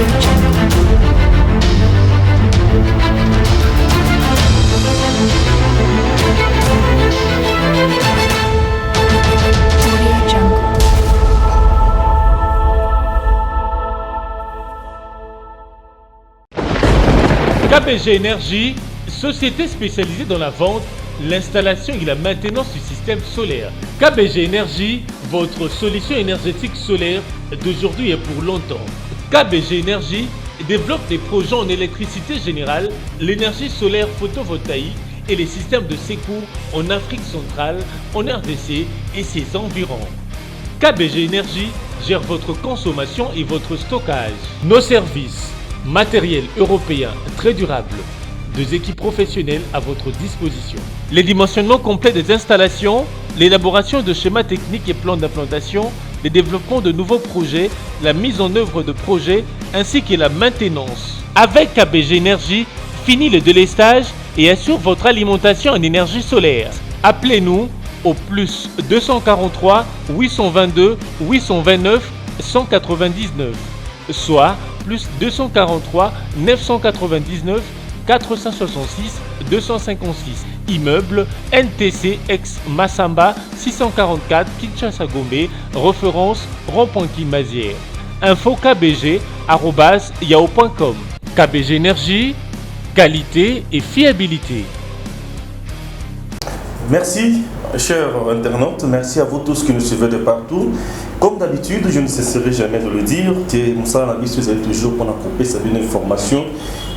Audio Jungle. Audio Jungle. KBG Énergie, société spécialisée dans la vente, l'installation et la maintenance du système solaire. KBG Énergie, votre solution énergétique solaire d'aujourd'hui et pour longtemps. KBG Énergie développe des projets en électricité générale, l'énergie solaire photovoltaïque et les systèmes de secours en Afrique centrale, en RDC et ses environs. KBG Énergie gère votre consommation et votre stockage. Nos services, matériel européen très durable, deux équipes professionnelles à votre disposition. Les dimensionnements complets des installations, l'élaboration de schémas techniques et plans d'implantation, le développement de nouveaux projets, la mise en œuvre de projets ainsi que la maintenance. Avec KBG Énergie, fini le délestage et assure votre alimentation en énergie solaire. Appelez-nous au plus 243 822 829 199, soit plus 243 999 466 256. Immeuble NTC ex Massamba 644 Kinshasa Gombe, référence rond-point Mazière. Info KBG yahoo.com. KBG Énergie, qualité et fiabilité. Merci, chers internautes. Merci à vous tous qui nous suivez de partout. Comme d'habitude, je ne cesserai jamais de le dire, que mosala na biso est toujours pour couper sa une information,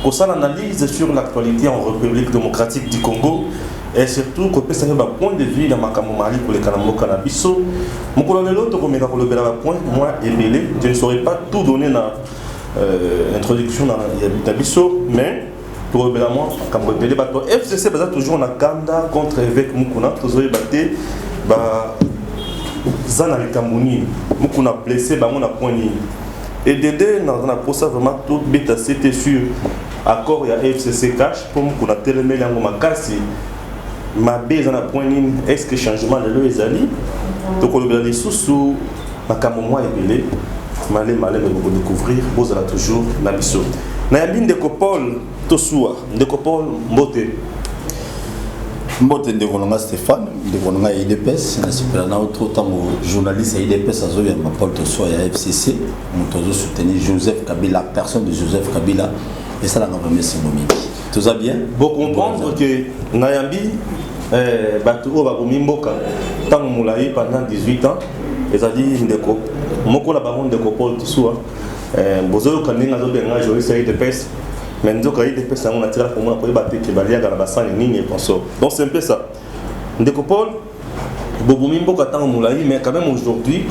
pour l'analyse sur l'actualité en République démocratique du Congo et surtout kopesa ba point de vue na makambo mali koleka na mboka na biso. Mokolo lelo tokomeka kolobela ba point mwa ebele. Je ne saurais pas tout donner na introduction na biso, mais tokolobela mwa makambo ebele. Bato FCC baza toujours na kanda contre évêque Mukuna. Tozoyeba te baza na likambo nini. Mukuna blessé bango na point nini? Edede naza na posa vraiment tobeta sete sur accord ya FCC CACH, mpo Mukuna telemeli yango makasi. Mabe eza na point nini? Est ce que changement lelo ezali? Tokolobela lisusu makambo mwa ebele malema malema, bokodécouvrir. Bozala toujours na biso. Nayambi ndeko Paul Tosuwa. Ndeko Paul, mbote. Mbote, ndeko na nga Stéphane, ndeko na nga ya UDPS. Nasepela na trop ntango journaliste ya UDPS azoyamba Paul Tosuwa ya FCC, moto azosoutenir Joseph Kabila, personne de Joseph Kabila. Esalanga vraiment esengo mingi. Toza bien. Bocomprendre que nayambi bato oyo babomi mboka ntango molai pendant 18 ans. Ezali ndeko moko na bango, ndeko Paul Tosuwa. Bozoyoka ndenge azobenga journaliste ya UDPS, mais nzoka UDPS yango natikala komona koyeba te ke baliaka na basani nini et consort. Donc c'est un peu ça. Ndeko Paul, bobomi mboka ntango molai, mais quand même aujourd'hui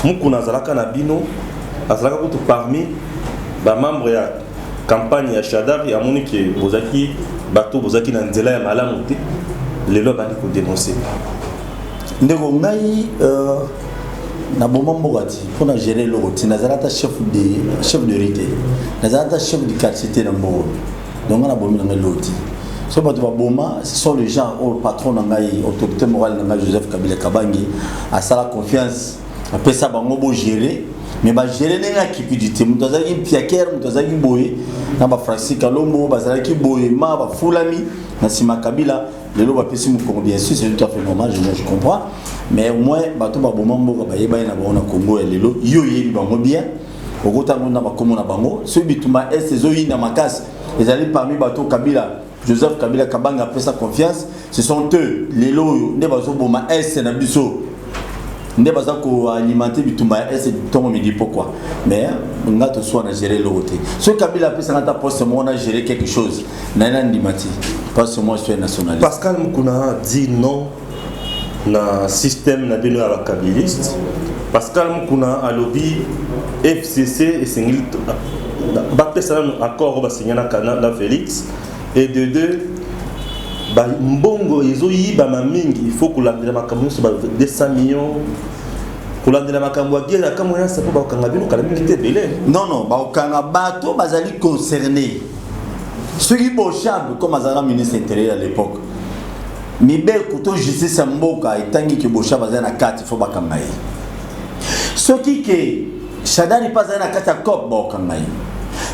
Mukuna azalaka na bino, azalaka kutu parmi bamembre ya campagne ya Shadary. Amoni ke bozalaki bato bozalaki na nzela ya malamu te. Lelo abandi kodénonce. Ndeko ngai, naboma mboka ti mpo na gérer eloko ti. Nazala ata chef de rue te, nazala ata chef du quartier te na mbongo. Donc ngai nabomi na ngai eloko ti. So bato baboma, ce sont les gens oyo patron na ngai, autorité morale na ngai, Joseph Kabila Kabangi, asala confiance, apesa bango bogérer, mais bagérer ndenge ya cupidité. Moto azalaki mpiakere, moto azalaki boye na bafrancis Kalombo, bazalaki boye ma bafulami na nsima Kabila. Lelo bapesi mokongo. Bien sûr, c'est tout à fait normal, je comprends, mais au moins bato baboma mboka bayebani na bango na Congo ya lelo. Yo oyebi bango bien, okotango na bakombo na bango. Soki bitumba Est ezoyinda makasi, ezali parmi bato Kabila, Joseph Kabila Kabanga apesa confiance. Ce sont eux lelo oyo nde bazoboma Est na biso, nde baza koalimenter bitumba ya Est ntongo midi pokwa. Mais nga Tosuwa na gérer eloko te. Soki Kabila apesanga ata poste moko na gérer quelque chose, naye na ndima ti, parce que moi je suis un nationaliste. Pascal Mukuna dit non na système na bino ya bakabiliste. Pascal Mukuna alobi FCC esengeli bapesa nano accord oyo basinya na Félix. Et de deux, mbongo ezoyibama mingi, il faut kolandela makambo nyonso ba 200 millions, kolandela makambo ya guerre ya Kamwina Nsapu, mpo bakokanga bino kala mingi te ebele. Non, bakokanga bato bazali concerné. Soki Boshab, comme azalaka ministre intérieur à l'époque, mibeko to justice ya mboka etangi ke Boshab azali na kati, fo bakanga ye. Soki ke Shadary mpe azali na kati ya cop, bakokanga ye.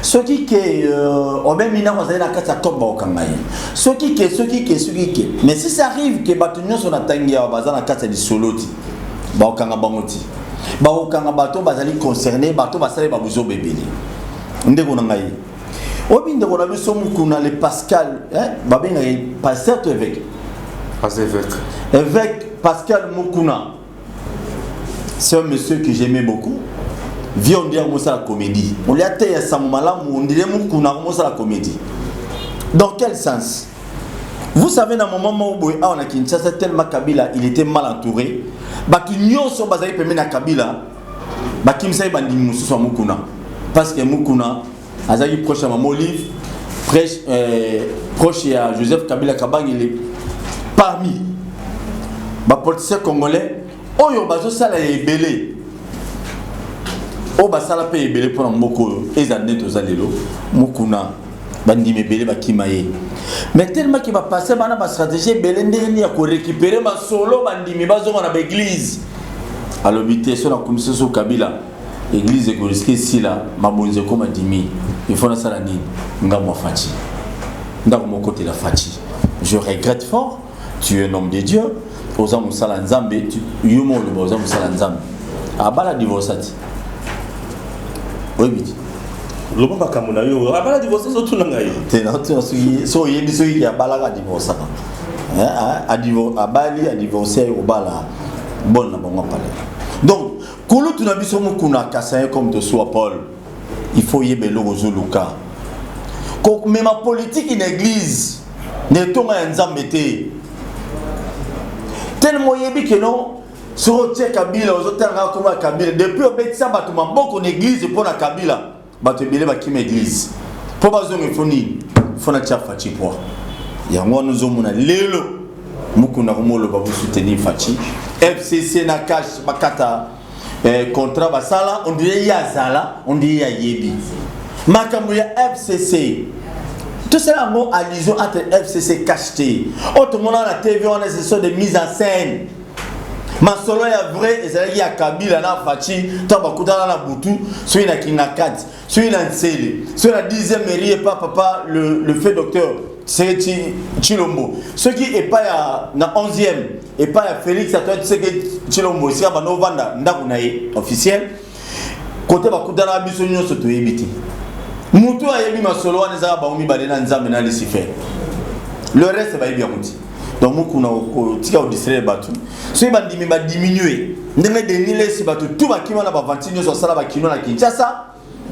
Soki ke Aubin Minaku azali na kati ya cope, bakokanga ye. Soki ke, soki ke, soki ke, mais si ça arrive ke bato nyonso na tangi awa baza na kati ya lisolo ti, bakokanga bango ti, bakokanga bato bazali concerné, bato basali babuzoba ebele. Ndeko na ngai, oyebi ndeko na biso Mukuna, le Pascal, hein, babengaka ye pasteur to évêque? Pasteur, évêque. Évêque Pascal Mukuna, c'est un monsieur que j'aimais beaucoup. Vie, on dirait la comédie. On lui a te ya sango malamu, on dirait Mukuna la comédie. Dans quel sens? Vous savez, dans moment moko boye awa na Kinshasa, tellement Kabila, il était mal entouré, bato nyonso bazali pembeni na Kabila bakimisaki bandimi mosusu ya Mukuna, parce que Mukuna azalaki proche ya Mama Olive, proche ya Joseph Kabila Kabangele. Parmi bapoliticien congolais oyo bazosala ya ebele, oyo basala mpe ebele mpona mboka oyo eza nde toza lelo, Mukuna, bandimi ebele bakima ye. Mais tellement ke bapasse bana bastratégie ebele ndenge nini ya korécupérer masolo, bandimi bazonga na baéglise. Alobi te, so nakomisi so Kabila, église ekorisquer esila, mabonzi ekoma dimi. Il faut nasala nini? Ngambo ya Fatshi, ndako mokotela Fatshi. Je regrette fort. Tu es un homme de Dieu, oza mosala Nzambe. Yo mo oloba oza mosala Nzambe. Abala, divorce ati, oyebi ti? Loba makambo na yo. Abala, divorce, ozotuna ngai? Te, naotuna soki so oyebi soki abalaka, divorçaka. Abali, adivorce, aye kobala bonne na bango apale. Donc kulutu na biso Mokuna Kasaye, comme tosuwa Paul, il faut oyeba eloko ozoluka. Komema politike na église na etonga ya Nzambe te. Tellement oyebi ke non, soki otie Kabila, ozotanga kaka kombo ya Kabila. Depuis obetisa bato maboko na église mpo na Kabila, bato ebele bakima église mpo bazonga. Ifo nini? Fo natia Fatshi poa. Yango wana ozomona lelo Mukuna komoloba bosoutenir Fatshi, FCC na CACH bakata contrat basala. On dirait ye azala, on dirait ye ayebi makambo ya FCC. Tosala yango allusion entre FCC, CACH te. Oyo tomona na TV wana, ce sont des mises en scène. Masolo ya vrai ezalaki ya Kabila na Fatshi ntango bakutana na butu, soki na Kingakati, soki na Nsele, soki na 10e mairie epa papa le fait docteur Tshisekedi Tshilombo, soki epai ya na 11e epai ya Félix Antoine Tshisekedi Tshilombo, esika bando ovanda, ndako na ye officiel, kote bakutana. Biso nyonso toyebi te. Motu ayebi masolo wana ezaka bango mibale na Nzambe na Lucifer. Le reste bayebi yango te. Donc Mokuna, otika kodistraire bato. Soki bandimi badiminue ndenge Denis Lesi, bato tu bakima na bavanti nyonso asala, bakino na Kinshasa.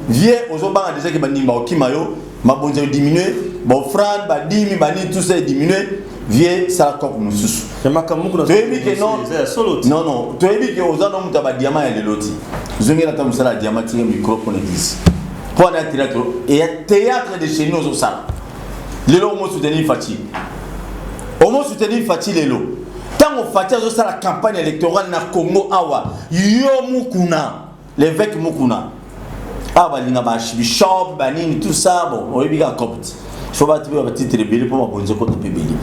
Vie ozobanga déjà ke bandimi bakokima yo, mabonzi ediminue, baoffrande, badimi, banini, tout ça ediminue. Vie, sala cope mosusu. Makambo moko. Toyebi ke non. Eza ya solo ti. Non, toyebi ke oza no moto ya badiamant ya lelo ti. Zongela ata mosala ya diamant, tika micro mpona église, mpo wana ya théâtre, eya théâtre de chez nous. Ozosala lelo, omo soutenir Fatshi, omo soutenir Fatshi lelo. Ntango Fatshi azosala campagne électorale na Congo awa, yo Mukuna, l'évêque Mukuna awa, balinga baarchbishop banini, tout ça. Bon, oyebi kaka copte, faut bato mpe batitre ebele mpo mabonzi ekota mpe ebele.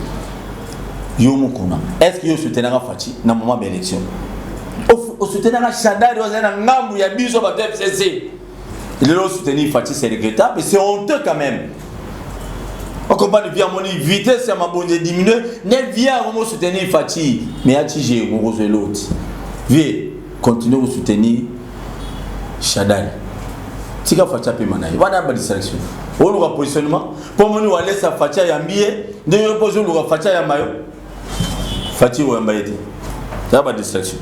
Yo Mukuna, est ce que yo soutenaka Fatshi na moment baélection? Osoutenaka Shadary, ozali na ngambu ya biso bato FCC. Lelo osoutenir Fatshi, c'est regrettable, c'est honteux quand même. Okomprendre, via moni vitesse ya mabonzi ediminue ne via yango mosoutenir Fatshi, mais ati je mokozwa eloti. Vie, continue kosoutenir Shadary, tika Fatshi apema na ye. Wana badistraction. Oluka positionnement mpo moni Walesa, Fatshi ayambi ye. Ndenge yo mpo ozoluka Fatshi ayamba yo, Fatshi oyamba ye te. Eza badistraction.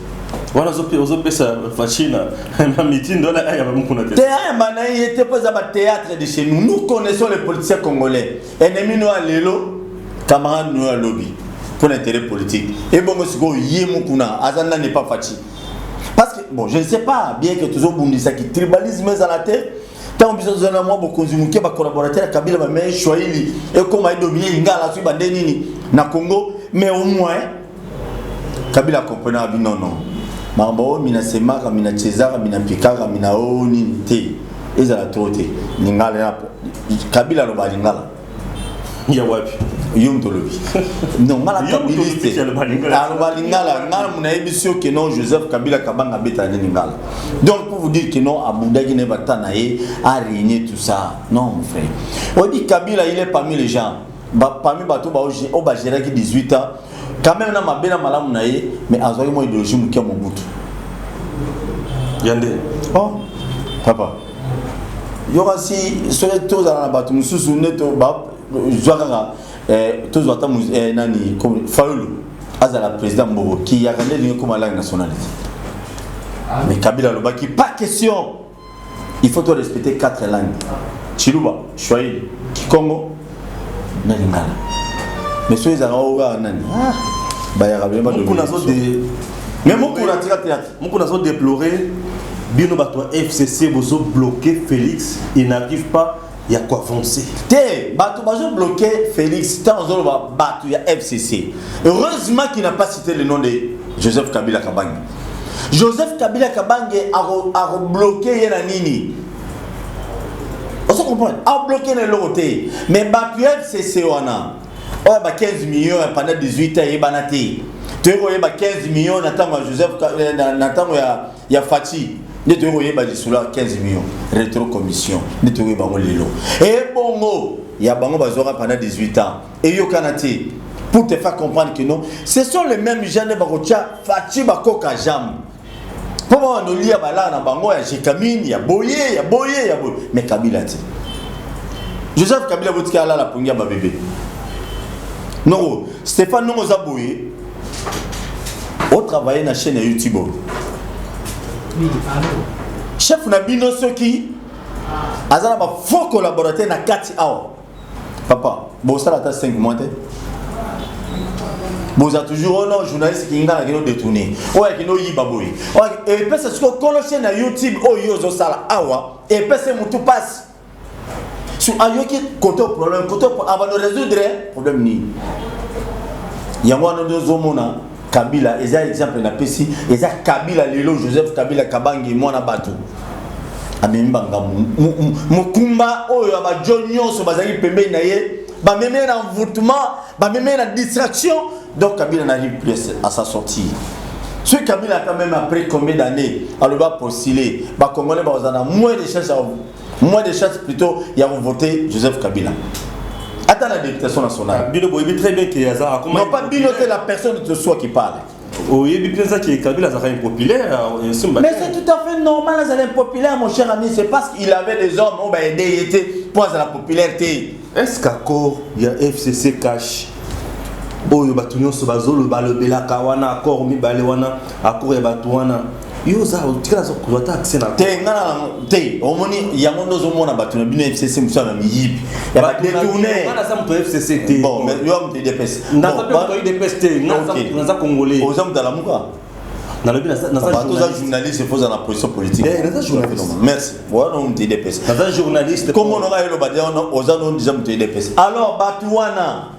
Wana ozopesa Fatshi na mitindo wana, ayamba Mokuna te? Te, ayamba na ye te, mpo eza bathéâtre de chez nous. Nous connaissons les politiciens congolais. Ennemi no ya lelo, camarade no ya lobi, mpo na intérêt politique. Ebongo sikoyo ye Mokuna aza nani epa Fatshi? Parce que bon, je ne sais pas, bien que tozobundisaki tribalisme ezala te. Ntango biso tozala na mwa bokonzi moke, bacollaborateur ya Kabila bameye swahili ekóma edomine lingala, soki bande nini na Congo. Mais au moins Kabila comprena abi non, non, makambo oyo minasemaka, minachezaka, minapikaka, mina oyo nini te, ezala trop te lingala. Kabila aloba lingala. Ya wapi? Yo moto olobi non, nga na kabiliste aloba lingala. Nga nayebisi yo ke non, Joseph Kabila Kabanga abetaka nde lingala. Donc pour vous dire que non, abundaki na ye bata na ye aréunir tout ça. Non, mon frère, oyebi Kabila, il est parmi les gens ba, parmi bato oyo bagéraki 18 ans quand même, na mabe na malamu na ye, mais azwaki mwa idéologie moke ya Mobutu. Ya nde? Oh papa, yoka, si soki tozala na bato mosusu nde zwa kaka, tozwa ata nani, Fayulu azala président mboko, kiyaka nde elingi ekoma langue nationale te. Mais Kabila alobaki: pas question, il faut to respecter quatre langues, Chiluba, Swahili, Kikongo na Lingala. Mais soki ezalaka oyo kaka nani bayaka, mais Mokuna atika théâtre. Mokuna azodéplorer bino bato ya FCC bozobloquer Félix, il n'arrive pas ya koavancer. Te, bato bazobloquer Félix, ntango ozoloba bato ya FCC, heureusement qu'il n'a pas cité le nom de Joseph Kabila Kabange. Joseph Kabila Kabange akobloquer ye na nini? Ozo comprendre, abloquer na eloko te. Mais bato ya FCC wana oyo ba 15 millions pendant 18 ans eyebana te. Toyei koyeba 15 millions na ntango ya Joseph, na ntango ya Fatshi nde toyei koyeba lisolo ya 15 millions rétro commission nde toyei koyeba yango lelo. Ebongo ya bango bazwaka pendant 18 ans eyokana te. Pour te faire comprendre que non, ce sont les mêmes gens nde bakotia Fatshi bakoka jambe mpo babanda olia balaka na bango ya Gécamines, ya boye, ya boye, ya boye. Mais Kabila te, Joseph Kabila botika alala pongi ya babebe. Noko Stéphane, ndongo oza boye, otravaille na chaîne ya YouTube oyo, chef na bino soki aza na bafaux collaborateur na kati awa, papa, bosala ata 5 mois te, boza toujours: "Oh non, journaliste kinga nakende odétourner, oyo akende oyiba boye." Epesa sikoyo kolo chaîne ya YouTube oyo yo ozosala awa, epesa motu mpasi so ayoki côté problème, côté abando résoudre problème nini. Yango wana nde ozomona Kabila eza exemple napesi, eza Kabila lelo, Joseph Kabila Kabangi, mwana bato amemi bangambo, mokumba oyo ya bajo nyonso bazalaki pembeni na ye, bamemi ye na envoûtement, bamemi ye na distraction. Donc Kabila n'arrive plus à s'en sortir. Soki Kabila ata même après combien d'années alobi apostule, bacongolais bazala na moins de chance, moins de chance plutôt ya kovoter Joseph Kabila ata na députation nationale. Bino boyebi très bien ke aza Non, pas bino te, la personne de soi qui parle. Oyebi mpenza ke Kabila azalaka impopulaire. Mais c'est tout à fait normal azala impopulaire, mon cher ami. C'est parce qu'il avait des hommes oyo baaider ye te mpo azala populaire te. Est ce qu'accord ya FCC CACH oyo bato nyonso bazoloba, balobelaka wana, accord mibale wana, accord ya bato wana, yo oza otikala kozwa ata accès na Te, nga na te. Omoni yango nde ozomona bato na bino FCC mosusu ya miyibi, ya badétourner. Naza moto ya FCC te. Bon, mais yo moto UDPS. Naza mpe moto ya UDPS te, naza Congolais. Oza moto Alamuka. Nalobi naza Oza journaliste, faut oza na position politique. Naza journaliste. Merci, wana moto UDPS. Naza journaliste. Kombo nonga eloba oza no déjà moto UDPS. Alors bato wana,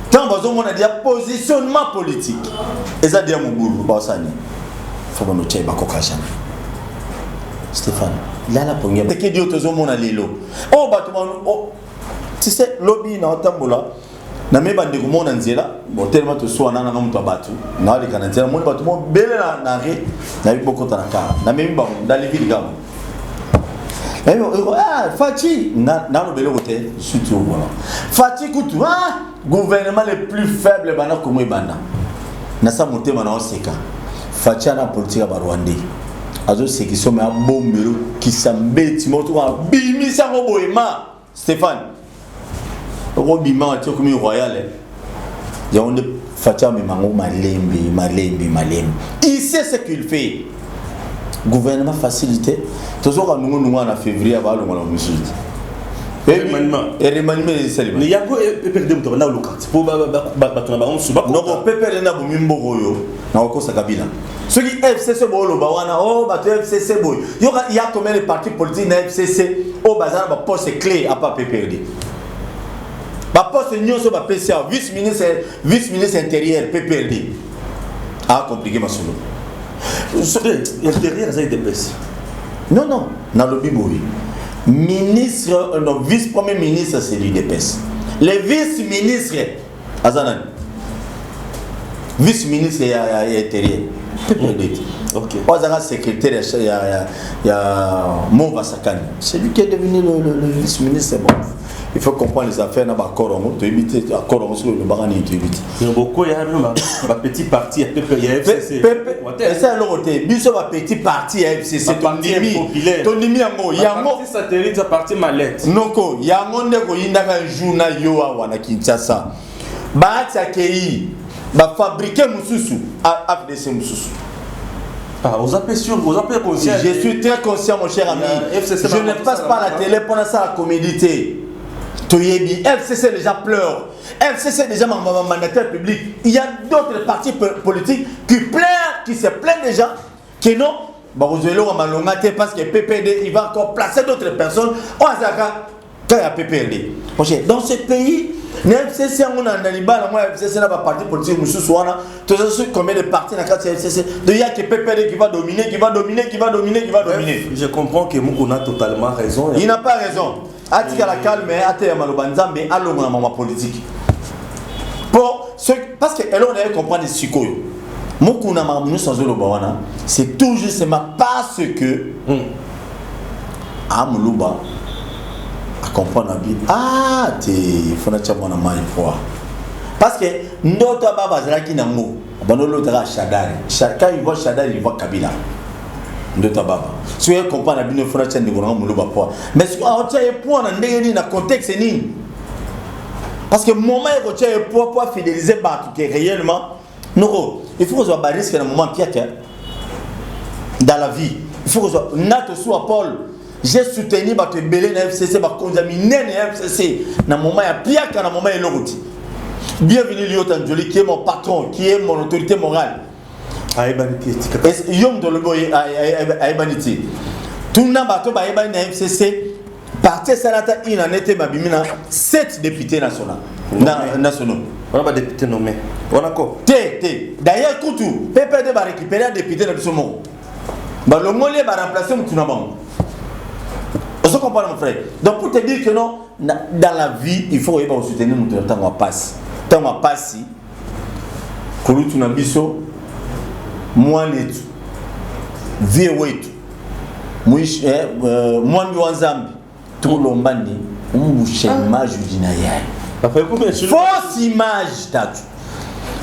ntango bazomona déjà positionnement politique eza déjà mobulu, baosani fo bano tia bakoka jamais. Stéphane, lala pongi tekedi oyo tozomona lelo oyo bato, tu sais, lobi na otambola namemi bandeko mo na nzela botelema, toswana nanga moto ya bato, naoleka na nzela, moni bato mobele na re, nayebi bokota na kara, namemi bango ndalivili kaka. Ah, Fatshi naloba eloko te, surtout voilà Fatshi kutu, ah, gouvernement le plus faible banda Kongo ebanda. Nasa motema na oseka. Fatshi ana politique ya barwandais, azosekisa me abombelo kisa mbeti moko toka abimisi yango boye. Ma Stéphane, okobima atie komi royal, yango nde Fatshi amema yango malembe malembe malembe. Il sait ce qu'il fait. Gouvernement facilité, tozoka nungunungu na février balongola mosusu te. Remaniement esalema. Yango PPRD moto banda oluka mpo bato na bango mosusu. Noko, PPRD na bomi mboka oyo na kokosa Kabila. Soki FCC booloba wana o bato ya FCC boye, yoka, ya combien de parti politique na FCC oyo baza na baposte clé apa PPRD? Baposte nyonso bapesi awa, vice ministre, vice ministre intérieur, PPRD acompliqué masolo. Intérieur eza UDPS. Non, non, nalobi boye, ministre, non, vice premier ministre, c'est l'UDPS. Le vice ministre aza nani? Vice ministre ya intérieur PPRD te. Oyo azalaka secrétaire ya Mova Sakani, c'est lui qui est devenu le vice ministre. Bon, il faut comprendre les affaires na baaccord yango, toyebi te accord yango soki olobaka nini, toyebi te. Bokoya bino bapetit parti ya PP, ya FCC. Eza eloko te. Biso bapetit parti ya FCC, tondimi, tondimi yango yango. Parti satellite ya parti malette. Noko yango nde koyindaka jour na yo awa na Kinshasa. Baati akei bafabriquer mosusu, AFDC mosusu. Ah, oza mpe sûr, oza mpe conscient? Je suis très conscient, mon cher ami. FCC. Je ne passe pas la télé mpona sala comédie te. Toyebi FCC déjà pleure, FCC déjà mandataire public. Il y a d'autres partis politiques qui pleurent, qui se plaignent déjà que non, bakozwa eloko malonga te, parce que PPD, il va encore placer d'autres personnes oyo azalaka ka ya PPRD. Dans ce pays, na FCC yango, na libala yango ya FCC na baparti politique mosusu wana, toza soki combien de partis na kati ya FCC? Donc il y a que PPRD qui va dominer, qui va dominer, qui va dominer, qui va dominer. Je comprends que Mukuna a totalement raison. Il n'a pas raison. Atikala calme, ateya maloba Nzambe, alongo na mama politique po parce que eloko naye comprendre sikoyo, Mokuna, makambo nyonso azoloba wana, c'est tout justement parce que amoluba acomprendre abi ah te, faut natia mwana mai poa, parce que ndoto aba bazalaki nango, bando olotaka Shadari. Quand il voit Shadari, il voit Kabila. Ndoto baba soki comprendre na bino, faut natia ndeko nanga moluba poa. Mais soki aotia ye poa na ndenge nini, na contexte nini? Parce que moment ekotia ye poa po afidéliser bato ke réellement, noko, il faut kozwa barisque na moment piaka dans la vie. Il faut kozwa nga tosuwa Paul, j'ai soutenu bato ebele na FCC, bakonzi ya minene ya FCC na moment ya piaka, na moment ya eloko ti. Bienvenue Liota Njoli, qui est mon patron, qui est mon autorité morale. Ayebani te, tika. Yo moto olobi oye ayebani te. Tuna bato bayebani na FCC. Parti esala ata une année te, babimi na 7 députés national nationaux. Wana badéputé nommé wana ko. Te te, d'ailleurs kutu PPD barécupéré ya député na biso moko, balongoli ye, baremplace motu na bango. Ozo comprendre, mon frère? Donc pour te dire que non, dans la vie, il faut oyeba kosoutenir moto na ntango ya pasi. Ntango ya pasi, kolutu na biso, mwanetu, vie wetu, mwambi wa Nzambe, tukulomba ni umbushe image udi na yaye. Fausse image tatu.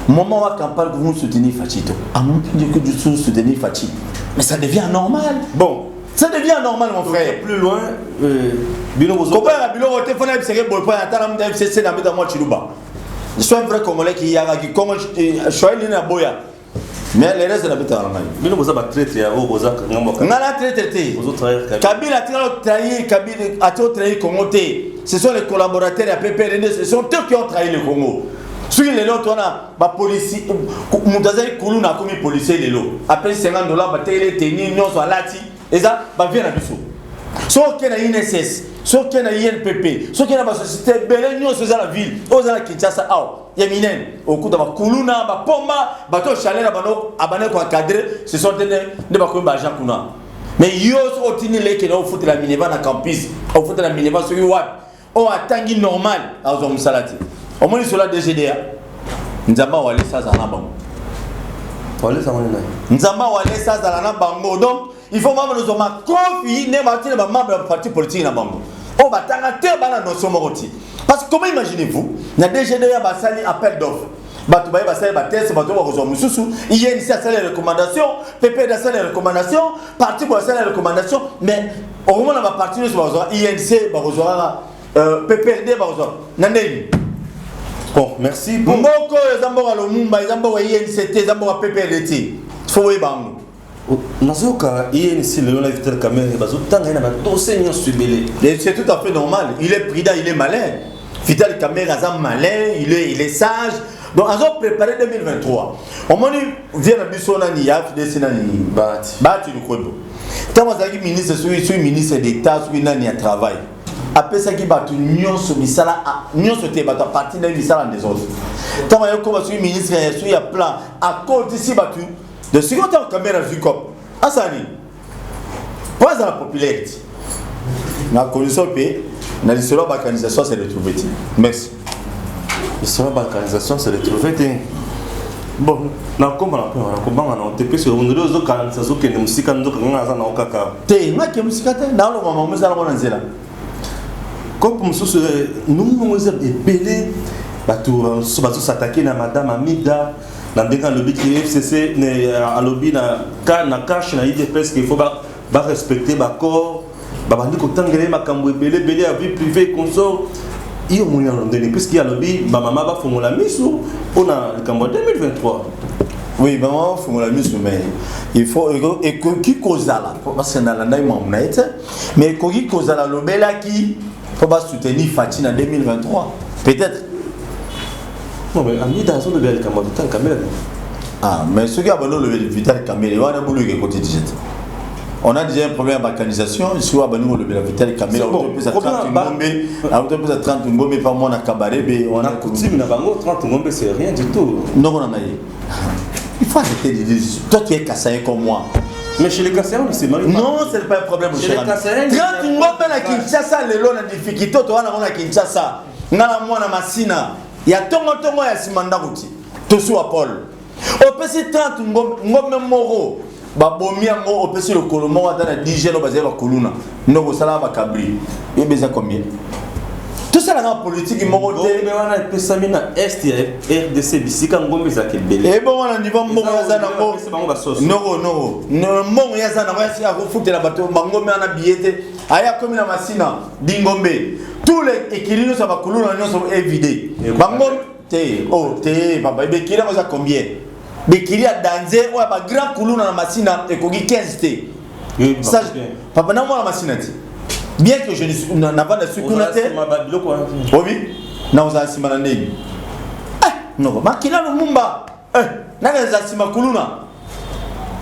Moment wa campagne, vous soutenez Fatshi to que du tout soutenir Fatshi, mais ça devient normal. Bon. Ça devient normal, mon frère. Plus loin, bino bozo. Kopaya biloko te, fona biseke boy po atala mutu FCC na mbeta mwa chiluba. Je suis un vrai Congolais qui yaka ki Congo choisi na boya, mais le reste na beta na ngai. Bino boza batraître ya oyo boza ngambo. Nga na traître te. Bozotrahir Kabila. Kabila atikala trahir, Kabila atikala trahir Congo te. Ce sont les collaborateurs ya PPRD, ce sont eux qui ont trahi le Congo. Soki lelo twana bapolisi, moto azali kuluna akomi policier lelo, apesi 50 $, batekeli tenue nyonso alati, eza bavie na biso. Soki oke na INSS, soki oke na INPP, soki na basociété ebele nyonso eza na ville oyo eza na Kinshasa awa ya minene, okuta bakuluna, bapomba, bato chaleur abandaki koencadre, ce sont te nde bakomi baagent kuna. Mais yo soki otindi leke na ofutela minerval na campus, ofutela minerval soki wapi, oyo atangi normal azwa mosala te. Omoni sola DGDA, Nzambe awalesa azala na bango. Walesa ngoni nani? Nzambe awalesa azala na bango. Donc il faut mama nozwa makofi nde batina bamembre ya parti politique na bango oyo batanga te, bana notion moko ti. Parce que comment imaginez-vous, na DGDA basali appel d'offre, bato baye basali batest, bato bakozwa mosusu, INC asali recommandation, PPD asali recommandation, parti boye asali recommandation, mais okomona baparti nyonso bakozwa, INC bakozwa kaka, PPRD bakozwa na ndeni. Bon, merci. Bon. Mboka oyo eza mboka Lumumba, eza mboka INC te, eza mboka PPRD te, fo boyeba yango. Nazoyoka INC lelo na Vital Kamerhe, bazotanga ye na badossier nyonso ebele. Et c'est tout à fait normal. Il est prudent, il est malin. Vital Kamerhe aza malin, il est sage. Donc azo préparé 2023. Omoni vient na biso nani ya FDC nani? Bahati. Bahati Lukwebo. Ntango azalaki ministre, soki ministre d'État, soki nani ya travail, apesaki bato nyonso misala, nyonso te, bato aparti na ye misala en désordre. Ntango ayekoma soki ministre ya soki ya plan, akotisi bato de sikoyo. Ntango Kamerhe azwi cop, asala nini po azala populaire ti na condition mpe na lisolo ya baorganisation se retrouve ti? Merci. Lisolo ya balkanisation se retrouve te. Bon, nakoma na point wana, kobanga na te, puisque ondele ozokanisa ozokende mosika, nzoka nga aza nao kaka. Te, ngake mosika te, naoloba mama ezala ngo na nzela. Kope mosusu nungunungu eza ebele, bato mosusu bazosatake na madame Amida na ndenge alobi ke FCC alobi na cash na UDPS qu'il faut barespecte baaccord. Babandi kotangela ye makambo ebele ebele ya vie privée, consort. Iyo omoni yango ndenge, puisque alobi bamama bafongola miso mpona likambo ya 2023. Oui, mama bafongola miso, mais il faut ekoki kozala, parce que nalandaki makambo na ye te, mais ekoki kozala alobelaki mpo basoutenir Fatshi na 2023 peut-être. Non, mais Amida azolobela likambo ya Vital Kamerhe. Ah, mais soki abandi olobeli Vital Kamerhe wana, boluka ekoti déjà te. On a déjà un problème ya balkanisation. Soki abandi kolobela Vital Kamerhe, autopesa 30 ngombe, autopesa 30 ngombe pa mwana Kabarebe. Wana coutume na bango, 30 ngombe, c'est rien du tout. Ndongo na ngai, il faut arrêter de dire, toi tu es Kassaïen comme moi. Mais chez les Kassaïens, on se marie pas. Non, c'est pas un problème. Chez les Kassaïens, 30 ngombe na Kinshasa lelo, na difficulté to wana na Kinshasa. Nga na mwana Masina ya tongo tongo ya nsima ndako ti tosuwa Paul, opesi 30 ngombe moko, babomi yango, opesi lokolo moko ata na 10 jeunes bazali bakuluna, ndoko osalaka bakabri, yebe eza combien? Tosalaka politiki moko te. Ngombe wana epesami na est ya RDC, bisika ngombe ezalaka ebele. Ebongo na niveau mbongo aza nango, noko noko, mbongo ye aza nango akofutela bato bangombe wana biye te. Aye akomi na Masina, dingombe, tous les ekili nyonso ya bakuluna nyonso evide bangombe te. Oh te, papa, bekili yango eza combien? Bekili ya danze oyo ya bagrand kuluna na Masina ekoki 15 te. Papa, na mwana Masina te, bien que je navanda su kuna te. Obi na ozala nsima na ndenge noko makila Lumumba, nani aza nsima kuluna?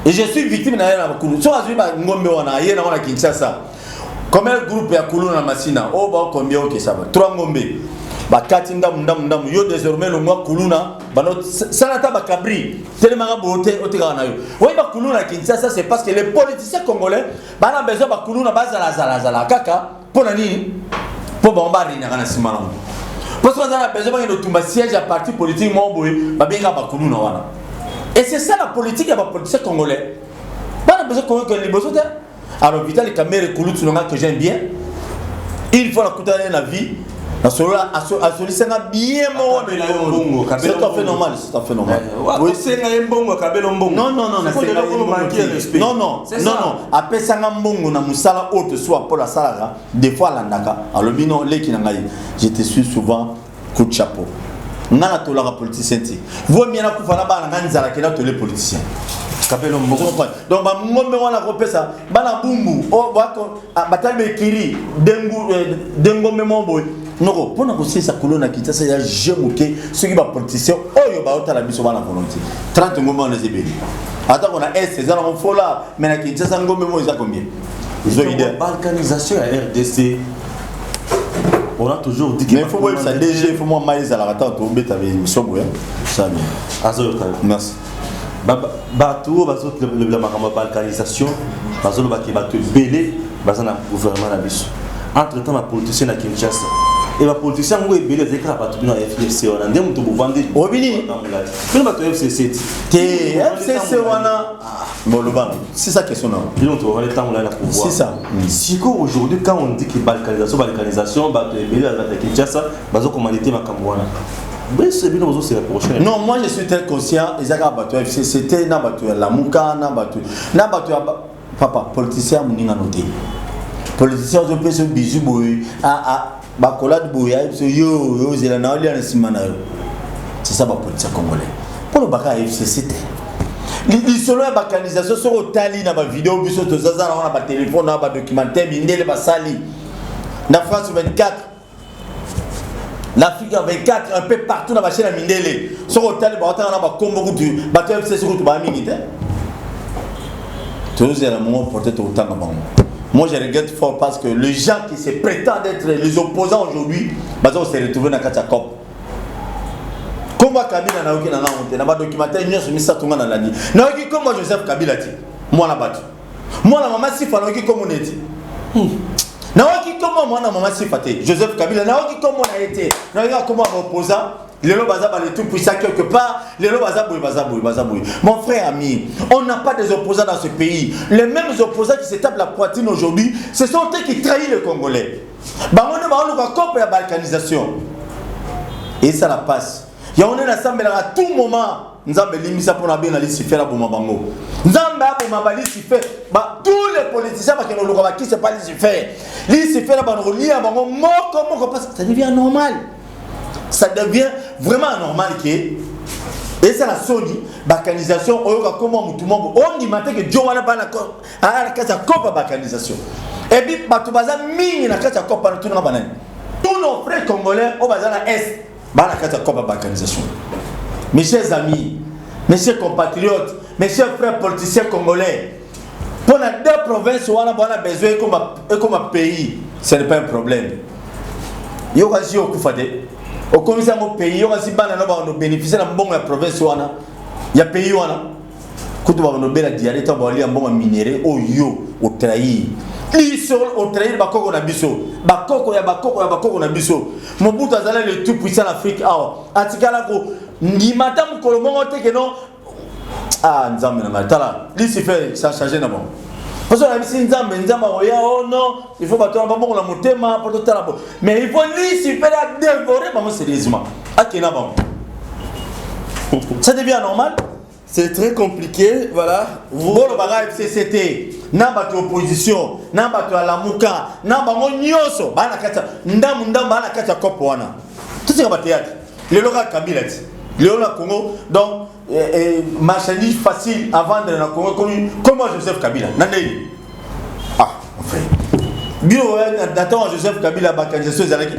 Et je suis victime na ye na kuluna. So azwi bangombe wana, aye nango na Kinshasa, combien groupe ya kuluna na Masina oyo bao combien? Ok, ça va, trois ngombe bakati ndamu ndamu ndamu. Yo désormais longwa kuluna, bano sala ata bakabri, telemaka boye te, otekaka na yo. Oyi bakuluna na Kinshasa, c'est parce que les politiciens congolais bana besoin bakuluna bazalazalazala kaka. Mpo na nini? Mpo bango barinaka na nsima nango, mpo soki baza na besoin bakende otumba siège ya parti politique moko boye, babengaka bakuluna wana. Et c'est ça la politique ya bapoliticien congolais, bana besoin kokende liboso te. Alors Vital Kamerhe, kulutu nanga que j'aime bien, il faut nakutana ye na vie, nasolola, asolisanga bien moko. C'est tout à fait normal, c'est tout à fait normal. Osenga ye mbongo, akabela mbongo? Non, non, non, non, non, non, non, apesanga mbongo na mosala oyo tosuwa Paul asalaka. Des fois alandaka, alobi: "Non, leki na ngai, je te suis souvent, coup de chapeau." Nga natolaka politicien te. Vaut mieux nakufa na bana ngai nzala ke natole politicien. Kabelo mbongo. Donc bangombe wana kopesa bana Bumbu batali bekiri dengombe moko boye noko mpona kosilisa kuluna na Kinshasa ya jeu moke. Soki bapoliticien oyo baotala biso bana volonté, 30 ngombe wana eza ebele. Atako na est eza nango fola, mais na Kinshasa ngombe moko eza combien? Balkanisation ya RDC, on a toujours dit que mais il faut boyebisa DG, il faut mwa mai ezalaka ntango tobeta émission boye, ça bien. Azoyoka. Merci. Bato oyo bazolobela makambo ya balkanisation, bazolobaki bato ebele baza na gouvernement na biso. Entre temps, bapoliticien na Kinshasa e bapoliticien yango ebele ezali kaka bato bino ya FCC wana nde moto bovandi. Obini. Bino bato ya FCC. Te, FCC wana bolobana, c'est ça question na. Bino moto bovandi ntango na pouvoir. C'est ça. Sikoyo aujourd'hui, quand on dit que balkanisation, balkanisation, bato ebele ya Kinshasa bazokomanda te makambo wana, bese bino bozose rapprocher. Non, moi je suis très conscient, eza kaka bato ya FCC te, na bato ya Lamuka, na bato ya papa politicien moningano te. Politicien ozopesa bizu boye, bakolade boye, ayebi biso yo yo ozela na olia na nsima na yo. C'est ça bapoliticien congolais. Mpo lobaka ya FCC te, lisolo ya balkanisation, soki otali na bavideo biso tozaza nango na batelefone na badocumentaire mindele basali na France 24, l'Afrique 24, un peu partout na bachaîne ya mindele, soki otali baotanga na bakombo kutu bato ya FCC kutu baa mingi te. Tozela mongo porte tokotanga bango. Moi, je regrette fort parce que les gens qui se prétendent être les opposants aujourd'hui baza se retrouver na kati ya cop. Kombo Kabila nayoki na ngango te na badocumentaire nyonso misato nga nalandi. Nayoki kombo Joseph Kabila te, mwana bato, mwana mama Sifa, nayoki kombo neti, nayoki kombo mwana mama Sifa te. Joseph Kabila nayoki kombo na ye te, nayoki kombo ya baopposant. Lelo baza ba le tout puissant quelque part. Lelo baza boye, baza boye, baza boye. Mon frère ami, on n'a pas des opposants dans ce pays. Les mêmes opposants qui se tapent la poitrine aujourd'hui, ce sont eux qui trahissent les Congolais. Bango nde baoluka kope ya balkanisation. Et ça la passe. Yango nde nasambelaka à tout moment. Nzambe limbisa mpona abenga Lucifer aboma bango. Nzambe aboma ba Lucifer. Ba tous les politiciens bakende koluka bakisi pa Lucifer. Lucifer abanda kolia bango moko moko parce que ça devient normal. Ça devient vraiment anormal que ezala soni balkanisation oyoka kombo mutu moko ondima te ke jo wana bana aya na kati ya kopa balkanisation. Et puis bato baza mingi na kati ya kopa na tunaka banani. Tous nos frères congolais oyo baza na est bana kati ya kopa balkanisation. Mes chers amis, mes chers compatriotes, mes chers frères politiciens congolais, pour la deux provinces wana bana besoin ekoma pays, ce n'est pas un problème. Yo kasi okufa te, okomisa yango pays, yo kasi bana no bano bénéficier na mbongo ya province wana, ya pays wana. Kutu bano bela diarrhée ta balia mbongo minerai oyo otrahir. Liso otrahir bakoko na biso, bakoko ya bakoko ya bakoko na biso. Mobutu azala le tout puissant en Afrique awa. Atikala ko ndima ta mokolo moko te ke non. Ah nzambe na ngai, tala Lucifer ça changer na bango. Parce que na bisi nzambe, nzambe oya oh non, il faut bato ba bongo na motema po totala bo. Mais il faut Lucifer a dévorer bango sérieusement. Akena bango. Ça devient normal. C'est très compliqué, voilà. Vous bolobaka FCCT, na bato opposition, na bato ya Lamuka, na bango nyonso, bana kati ndamu ndamu bana kati ya kopo wana. Tout ce ba théâtre. Lelo ka Kabila ti. Lelo na Congo, donc marchandise facile à vendre na Congo comme comment Joseph Kabila. Nandei. Ah, enfin. Bio na temps Joseph Kabila balkanisation ezalaki.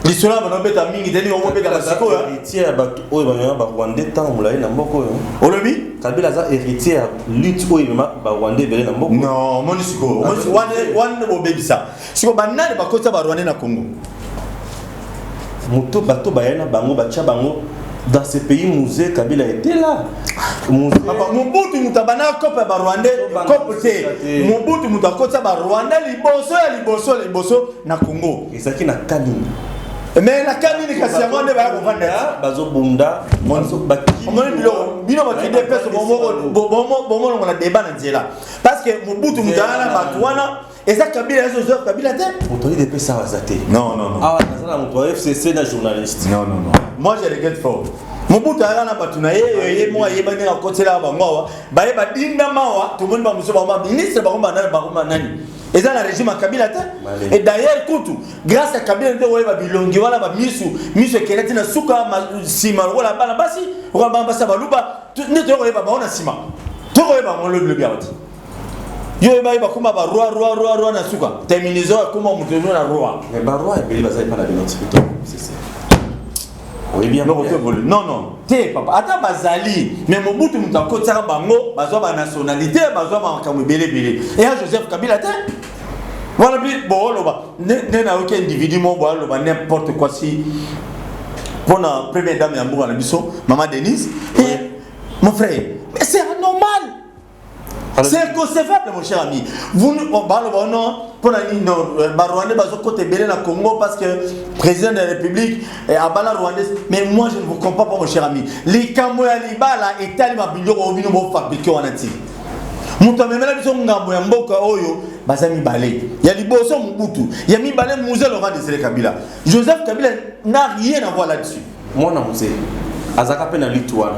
Lisolo bana beta mingi teni omo beta sikoyo. Héritier ya bato oyo bamema ba Rwandais ntango molai na mboka oyo. Olobi? Kabila aza héritier ya lutte oyo emema ba Rwandais ebele na mboka. Non, omoni sikoyo. Wana wana bobebisa. Sikoyo banani bakotisa ba Rwandais na Congo? Moto bato baya na bango batia bango dans ce pays. Mzee Kabila était là. Papa Mobutu moto abandaka kope ya barwandais kope te. Mobutu moto akotisa barwandais liboso ya liboso ya liboso na Congo. Ezalaki na kanini? Mais na kanini kasi yango nde baya kovanda. Bazobunda. Omoni biloko bino bato UDPS bomolongo na débat na nzela. Parce que Mobutu moto aya na bato wana eza Kabila, eza Joseph Kabila te. Moto ya UDPS awa aza te. Non, non, non. Awa naza na moto ya FCC na journaliste. Non, non, non. Moi je regrette fort. Mobutu ayaka na bato na ye, ye moko ayeba ndenge akotisela bango awa, baye badinda mawa, tomoni bamosusu bango baministre, bango banani, bango banani. Eza na régime ya Kabila te. Et d'ailleurs kutu grâce à Kabila nde oyeba bilongi wana, bamisu misu ekende ti na suka nsima lokola bana basi, lokola bana basi ya baluba nde toyokoyeba bango na nsima, tokoyeba bango lobi lobi awa ti yo oyeba yeba koma ba roi roi roi roi na suka terminaison akoma moto na roi. Mais ba roi ebele baza epa na bino ti FCC. Oyebi yango. Non, non te papa, ata bazali, mais Mobutu moto akotisaka bango, bazwa banationalité, bazwa makambo ebele ebele. Eya Joseph Kabila te wana. Mpi booloba nde nayoki individu moko boaloba n'importe quoi si mpona première dame ya mboka na biso, mama Denise. Et mon frère, mais c'est anormal, c'est inconcevable, mon cher ami. Vous, oh, baloba non, mpona nini non, barwandais bazokota ebele na Congo parce que président de la République abala rwandais. Mais moi je ne vous comprends pas, mon cher ami. Likambo ya libala etali mabiloko oyo bino bofabriquer wana ti. Moto amemela biso ngambo ya mboka oyo baza mibale: ya liboso Mobutu, ya mibale Mzee Laurent Désiré Kabila. Joseph Kabila n'a rien à voir là-dessus. Mwana Mzee azalaka mpe na lutte wana.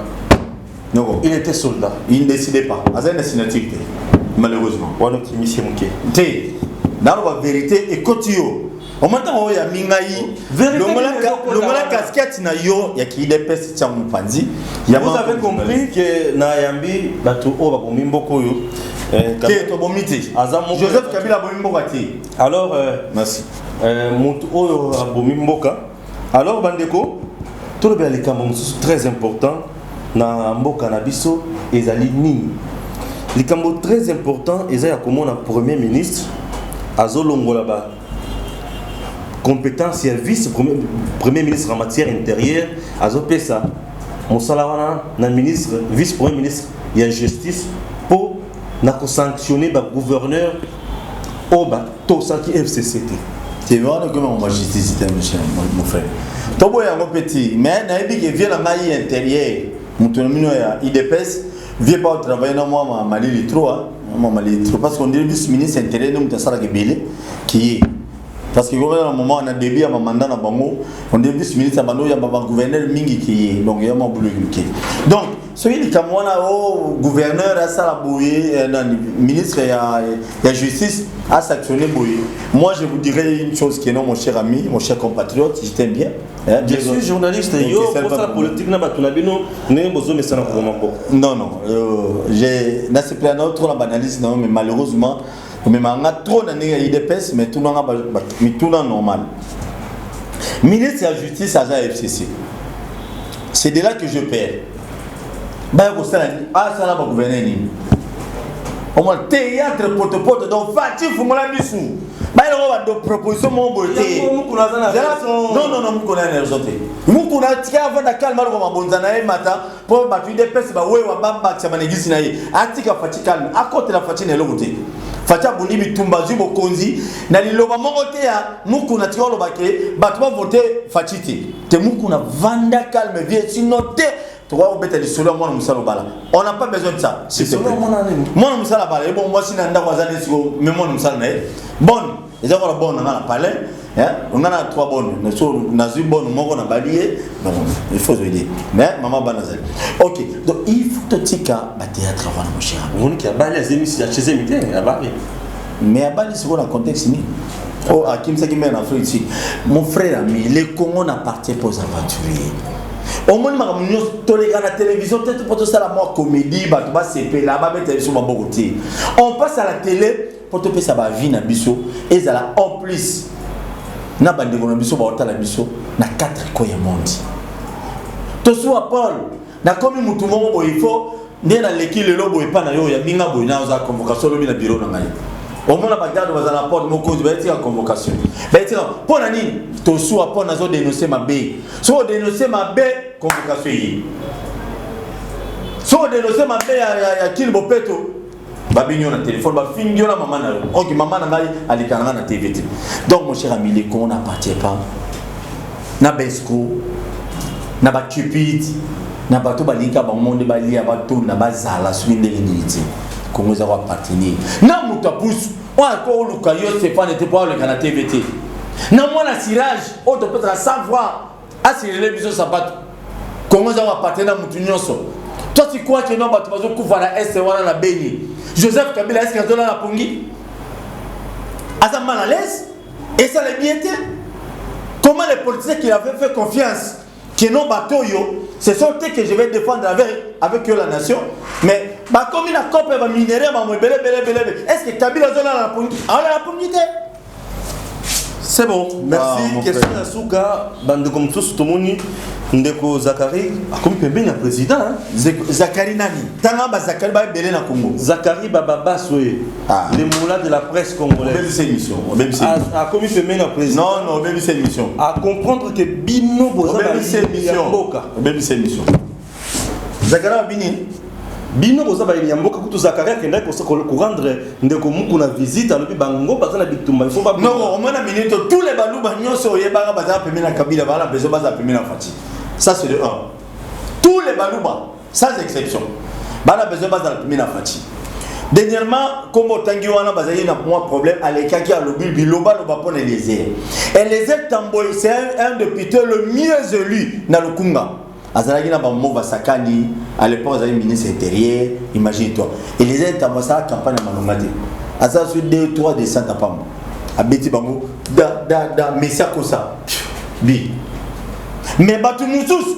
Non. Il était soldat. Il ne décidait pas, azali na signature te malheureusement. Wana okimisi moke. Te, naloba vérité ekoti yo oma ntango oyo yami ngai, longola casquette na yo ya kiUDPS, tia mopanzi. Vous avez compris que na yambi bato oyo babomi mboka oyo. Te, tobomi te. Joseph Kabila abomi mboka te. Alors merci. Moto oyo abomi mboka. Alors bandeko, tolobela likambo mosusu très important na mboka na biso. Ezali nini likambo très important? Eza ya komona premier ministre azolongola ba compétence ya vice premier ministre en matière intérieure, azopesa mosala wana na ministre, vice premier ministre ya justice, mpo na kosanctionner bagouverneur oyo batosaki FCC te. Te, wana ekomi makambo ya justice te, monsieur, mon frère. Toboya yango mpe ti, mais nayebi ke vie na ngai intérieur, moto na mino ya UDPS, vie pas travailler na mwa malili trop, hein, mwa malili trop, parce qu'on dirait vice ministre intérieur nde moto asalaka ebele kiye, parce que comme na moment na début ya mandat na bango, on dirait vice ministre ya bando ya ba gouverneur mingi kiye, donc ya mwa boulot moke. Donc soki likambo wana o gouverneur asala boye, nani, ministre ya justice asanctionné boye, moi je vous dirais une chose qui est non, mon cher ami, mon cher compatriote, je t'aime bien, hein. Je suis journaliste. Yo kosala politique na bato na bino ndenge bozomesana koboma mboka. Non, j'ai nasepela na trop na baanalyse na yo, mais malheureusement omemaka trop na ndenge ya UDPS. Mais tunanga mituna normal. Ministre ya justice aza FCC, c'est de là que je perds. Baya kosala asala bagouverneur nini? Omona théâtre potopoto. Donc Fatshi, fungola misu. Bayeloko bado proposition moko boye te. Non, non, non, Mukuna na raison te. Mukuna tika avanda calme, aloko mabonza na ye mata mpo bato UDPS bawewa babakisa banegisi na ye. Atika Fatshi calme, akotela Fatshi na eloko te. Fatshi abundi bitumba, azwi bokonzi na liloba moko te ya Mukuna. Tika oloba ke bato bavote Fatshi te. Te, Mukuna vanda calme, vie, sinon te tokoka kobeta lisolo ya mwana mosala obala. On n'a pas besoin de ça, s'il te plaît. Mwana mosala abala ye, bon, mwasi na ndako aza neti me mwana mosala na ye bonne eza kola bonne na nga na palais, nga na trois bonne, so nazwi bonne moko na bali ye. Donc il faut zoyede, mais mama bana azali ok. Donc il faut totika bathéâtre wana, mon cher ami. Omoniki abali, azemisi, achezemi te, abali. Mais abali sikoyo na contexte nini? Oh, akimisaki mare na Afrique Sud. Mon frère ami, le Congo n'appartient pas aux aventuriers. Omoni makambo nyonso toleka na télévision te mpo tosala mwa comédie, bato basepela, babeta biso maboko te. On passe à la télé mpo topesa bavie na biso ezala en plus na bandeko na biso baotala biso na quatre coins ya monde. Tosuwa Paul, nakomi mutu moko boye, il faut nde naleki lelo boye epa na yo ya minga boye, naoza convocation olobi na bureau na ngai, omona bagarde baza na porte, mokonzi bayetika convocation, bayetika mpo na nini? Tosuwa mpo nazodénonce mabe. Soki odénonce mabe, convocation eye. Soki odénonce mabe ya kili bopeto, babingi yo na telefone, bafingi yo na mama na yo. Ok, mama na ngai aleka na ngai na TV te. Donc mon cher ami, le Congo n'appartient pas na besco, na bacupide, na bato balinga bango nde balia, batonda, bazala soki ndenge nini te. Kongo eza koappartenir na moto apusu oyo ako oluka yo Stéphane te mpo aleka na TV te, na mwana cirage oyo topesaka 100 francs asirele biso sapato. Kongo eza koappartenir na motu nyonso. Toi, tu crois que non, bato bazokufa na este wana na Beni, Joseph Kabila eske azolala pongi, aza mal à l'aise, esala bien te? Comment les politiciens qui avaient fait confiance que non, bato oyo, ce sont eux que je vais défendre avec eux la nation, mais bakomi na cope ya baminerai, bamo ebele ebele ebele, est ce que Kabila azolala na pongi? Aolala pongi te. C'est bon, merci. Ah, question ya suka, bandeko mosusu tomoni ndeko Zakari akomi pembeni ya président. Zakari nani? Tanga bazakari baebele na Congo. Zakari Bababaswe. Ah. Le moula de la presse congolaise. Obebisa émission, obebisa. Akomi pembeni ya président. Non, non, obebisa émission. À comprendre que bino boza Obebisa émission, mboka. Obebisa émission. Zakari abini. Bino boza bayini ya mboka. Kutu Zakari akendaki korendre ndeko Mukuna visite, alobi bango baza na bitumba, il faut ba Non, omona minute, tous les Baluba nyonso oyebaka baza pembeni na Kabila, bala besoin baza pembeni na Fatshi. Ça, c'est le 1. Tous les Baluba sans exception bana besoin bazala pembeni na Fatshi. Dernièrement, kombo otangi wana, bazali na mwa problème, alekaki alobi bilobaloba mpo na Eliezer. Eliezer Tambwe, c'est un député le mieux élu na Lukunga. Azalaki na bamova sakani à l'époque, azalaki ministre intérieur. Imagine toi, Eliezer Tambwe asala campagne ya malonga te, asala so 2 3 descente apamba, abeti bango da da da, mesi akosa bi. Mais bato mosusu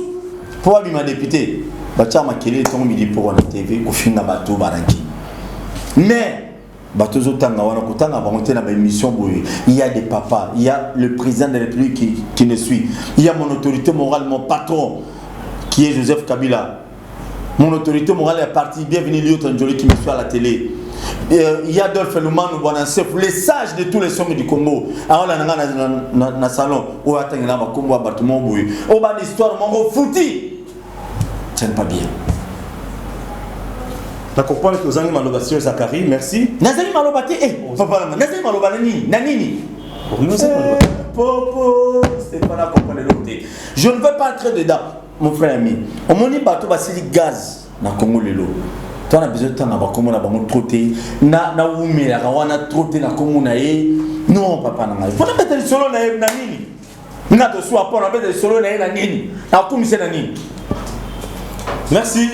mpo babima député, batia makelele ntongo midi poko na TV, kofinga bato baranki. Mais bato ozotanga wana, kotanga bango te na baémission boye. Il y a des papas, il y a le président de la République qui ne suit, il y a mon autorité morale, mon patron qui est Joseph Kabila, mon autorité morale est parti, bienvenue Lyoto Ndjoli qui me suit à la télé. Il y a Adolphe Lumanu Bwanansef, les sages de tous les sommets du Congo. Aola na na na, na salon oyo atangela bakombo ya bato moko boye oyo bana histoire moko futi, ce n'est pas bien. Na comprendre que ozangi maloba, sio Zakari? Merci. Nazali maloba te, eh, papa nanga, nazali maloba na nini, na nini? Popo Stéphane a comprendre eloko te. Je ne veux pas entrer dedans, mon frère ami. Omoni bato basili gaz na Congo lelo. Toi na besoin tanga bakombo na bango trop te. Na na wumelaka wana trop te na kombo na ye. Non papa na ngai. Pona beta lisolo na ye na nini? Nga to suwa pona beta lisolo na ye na nini? Nakumisa na nini? Merci.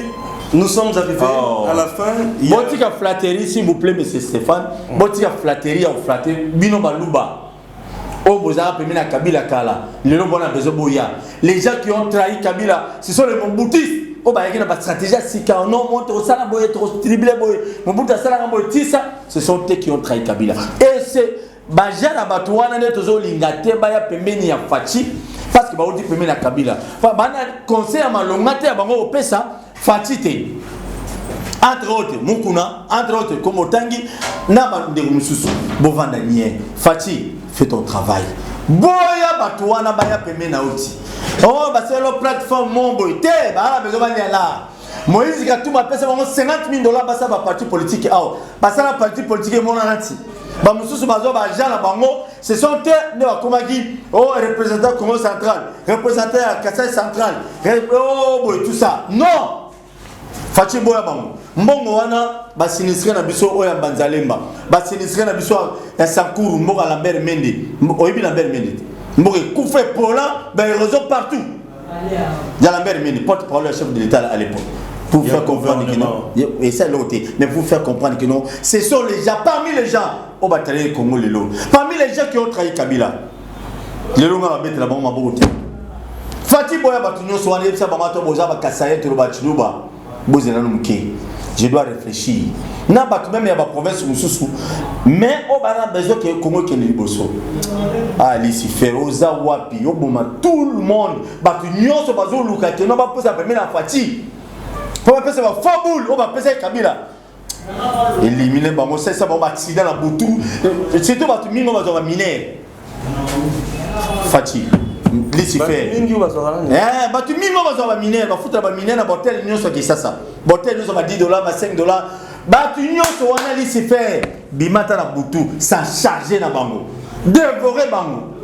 Nous sommes arrivés oh. à la fin. Botika flatterie, s'il vous plaît, monsieur Stéphane. Botika flatterie, on flatte. Bino baluba. Oh, bozara pemi na Kabila kala. Lelo bona besoin boya. Les gens qui ont trahi Kabila, ce sont les Mobutistes. Oh, bah, il y a une stratégie sika. Non, moi, tosala boye, triblé boye. Mobutu asala boye, tisa. Ce sont eux qui ont trahi Kabila. Et c'est baja na bato wana nde tozolinga te baya pembeni ya Fatshi parce que bauti pembeni ya Kabila. Bana conseil ya malonga te ya bango kopesa Fatshi te. Entre autres Mukuna, entre autres Komotangi na bandeko mosusu bovanda nie. Fatshi, fais ton travail. Boya bato wana baya pembeni na yo ti. Oh, basala plateforme mo boye te, baa besoin banyala. Moïse Katumbi apesa bango 50 000 $ basala ba parti politique awa. Basala parti politique emonana ti. Bamosusu bazwa ba agent na bango, ce sont eux nde bakomaki oh représentant Congo central, représentant ya Kasai central, oh boye tout ça. Non! Fatshi boya bango. Mbongo wana basinistré na biso oyo ya Banzalemba, basinistré na biso ya Sankuru, mboka Lambert Mende. Oyebi Lambert Mende te? Mboka ekufa epola, ba érosion partout. Ya Lambert Mende, porte-parole ya chef de l'État à l'époque. Pour faire comprendre que non, et ça l'autre, mais pour faire comprendre que non, ce sont les gens, parmi les gens, au bataille Congo lelo, parmi les gens qui ont trahi Kabila, lelo nga babetela bango maboko te. Fatshi boya bato nyonso wana, yebisa bango ata boza bakasaye to bachiluba, bozela no moke. Je dois réfléchir. Na bato même ya ba province mosusu, mais oyo bana besoin ke Congo ekende liboso. Ah Lucifer, oza wapi? Oboma tout le monde. Bato nyonso bazoluka keno baposa pembeni na Fatshi. Po bapesa ba faux boule oyo bapesaki Kabila. Éliminer bango, salisa bango baaccident na butu. Surtout bato mingi oyo bazwa baminere. Fatshi, Lucifer. Mingi oyo bazwaka nani? Eh, bato mingi oyo bazwa baminere, bafutela baminere na bahotel nyonso ya Kisasa. Bahotel nyonso ba 10 $, ba 5 $. Bato nyonso wana, Lucifer, bima ata na butu, sans charger na bango. Dévorer bango.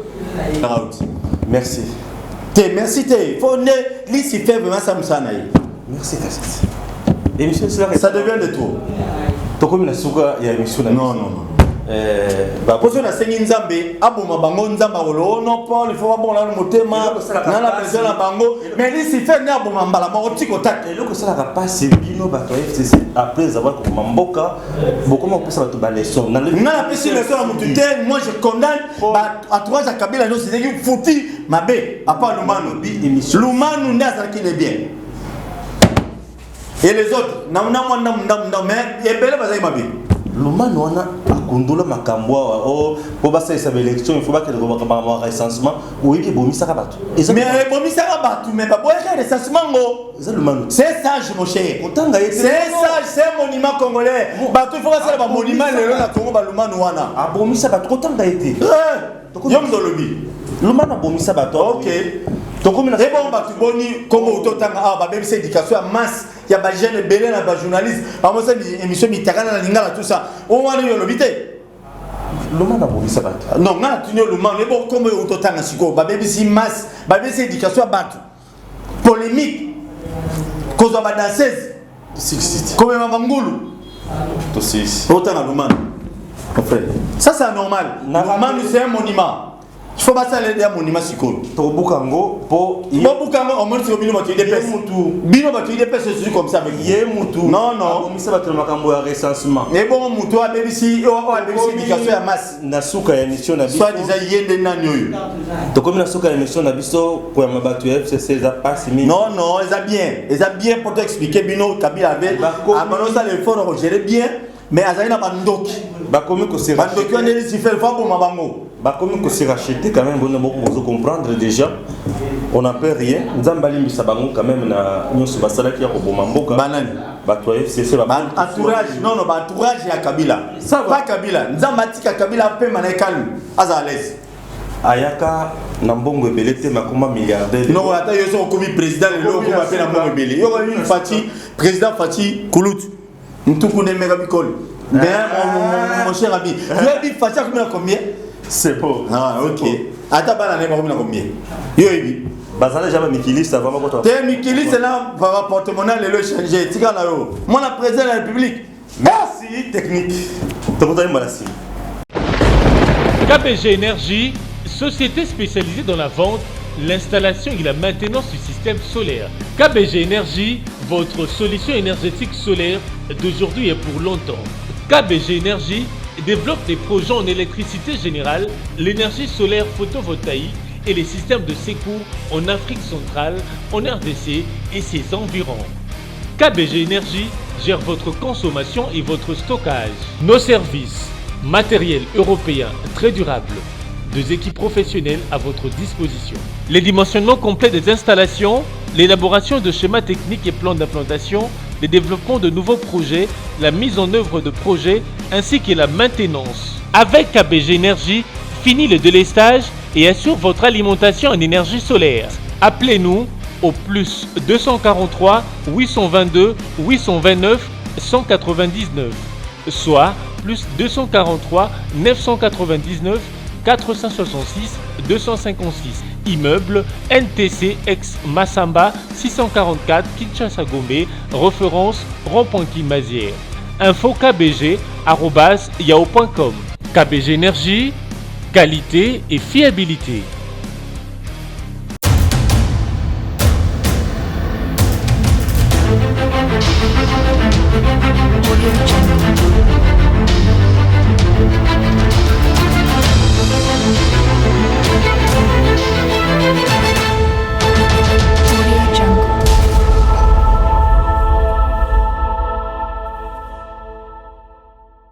Merci. Te, merci te. Faut ne Lucifer vraiment ça mosala na ye. Merci kasi. Émission esilaka. Ça devient de trop. Tokomi na suka ya émission na Non, non, non. Ba Poso nasengi Nzambe aboma bango, Nzambe akolo oh non Paul, il faut babongola nano motema. Eloko esalaka nana pasi. besoin na bango, mais Lucifer nde aboma mbala moko tiko tak. Eloko esalaka mpasi, bino bato ya FCC, après avoir kokoma mboka, bokoma kopesa bato baleçon. Nga napesi leçon na motu te. Moi je condamne entourage ya Kabila nyonso, ezalaki futi mabe apa Lumanu. Émission. Lumanu nde azalaki le bien et les autres na mwa ndamu ndamu ndamu, mais ebele bazalaki mabe. Lumanu wana akondola makambo awa o mpo basalisa baélection, il faut bakende makambo ya recensement. Oyebi ebomisaka bato. Mais ebomisaka bato, mais baboyaka recensement ngo. Eza Lumanu. C'est sage, mon cher. Kotanga ye te. C'est sage, c'est un monument congolais. Bato il faut basala bamonument lelo na Congo, balumanu wana. Abomisa bato, kotanga ye te. Eh, yo moto olobi. Lumanu abomisa bato. Ok. Tokomi na Ebongo bato boni kombo ototanga awa babebisa éducation ya masse ya bajeune ebele na bajournaliste, bamosa émission mitakana na lingala, tout ça o wana oyo olobi te. Lumanu abomisa bato. Non, nga natuni yo Lumanu, ebongo kombo oyo ototanga sikoyo babebisi masse, babebisi éducation ya bato, polémique, kozwa badanseuse, komema bangulu. Tosilisi. Otanga Lumanu, mon frère, ça c'est anormal. Lumanu, c'est un monument, il faut basala ya monument sikoyo. Tokobuka yango mpo Bobuka yango, omoni sikoyo bino bato ye UDPS. Mutu. Bino bato UDPS, je suis comme ça avec ye mutu. Non, non. Abomisa bato na makambo ya recensement. Ebongo motu abebisi, oyo abebisi éducation ya masse. Na suka ya émission na biso. Soit disant ye nde nani oyo? Tokomi na suka ya émission na biso. Koyamba bato ya FCC eza mpasi mingi. Non, non, eza bien, eza bien pour expliquer bino Kabila avait abano osala effort kogérer bien, mais azali na bandoki. Bakomi kose Bandoki wana, Lucifer faut aboma bango. Bakomi kose racheter quand même. Bona moko bozo comprendre déjà, on n'a peut rien. Nzambe alimbisa bango quand même na nyonso basalaki ya koboma mboka. Banani? Bato ya FCC. Entourage, non, non, baentourage ya Kabila. Ça va. Pas Kabila. Nzambe atika Kabila apema na calme, aza à l'aise. Ayaka na mbongo ebele te, makoma milliardaire. Noko, ata yo so okomi président lelo, okoma mpe na mbongo ebele. Yo komi Fatshi, président Fatshi kulutu ntuku nemeka bikolo. Mais mon cher ami, yoyebi Fatshi akomi na combien? C'est beau. Ah, ok. Ata bana ne bakomi na combien? Yo yebi. Bazala déjà mikiliste avant moko. Te mikiliste na va porte-monnaie lelo changer tika na yo. Mwana président de la République. Merci technique. Tokotani mbala nsima. KBG Énergie, société spécialisée dans la vente, l'installation et la maintenance du système solaire. KBG Énergie, votre solution énergétique solaire d'aujourd'hui et pour longtemps. KBG Énergie développe des projets en électricité générale, l'énergie solaire photovoltaïque et les systèmes de secours en Afrique centrale, en RDC et ses environs. KBG Énergie gère votre consommation et votre stockage. Nos services, matériel européen très durable, deux équipes professionnelles à votre disposition. Les dimensionnements complets des installations, l'élaboration de schémas techniques et plans d'implantation, le développement de nouveaux projets, la mise en œuvre de projets ainsi que la maintenance. Avec KBG Énergie, fini le délestage et assure votre alimentation en énergie solaire. Appelez-nous au plus 243 822 829 199, soit plus 243 999 466 256. Immeuble NTC ex Massamba 644 Kinshasa Gombe, référence rond-point Mazière. Info KBG yahoo.com. KBG Énergie, qualité et fiabilité.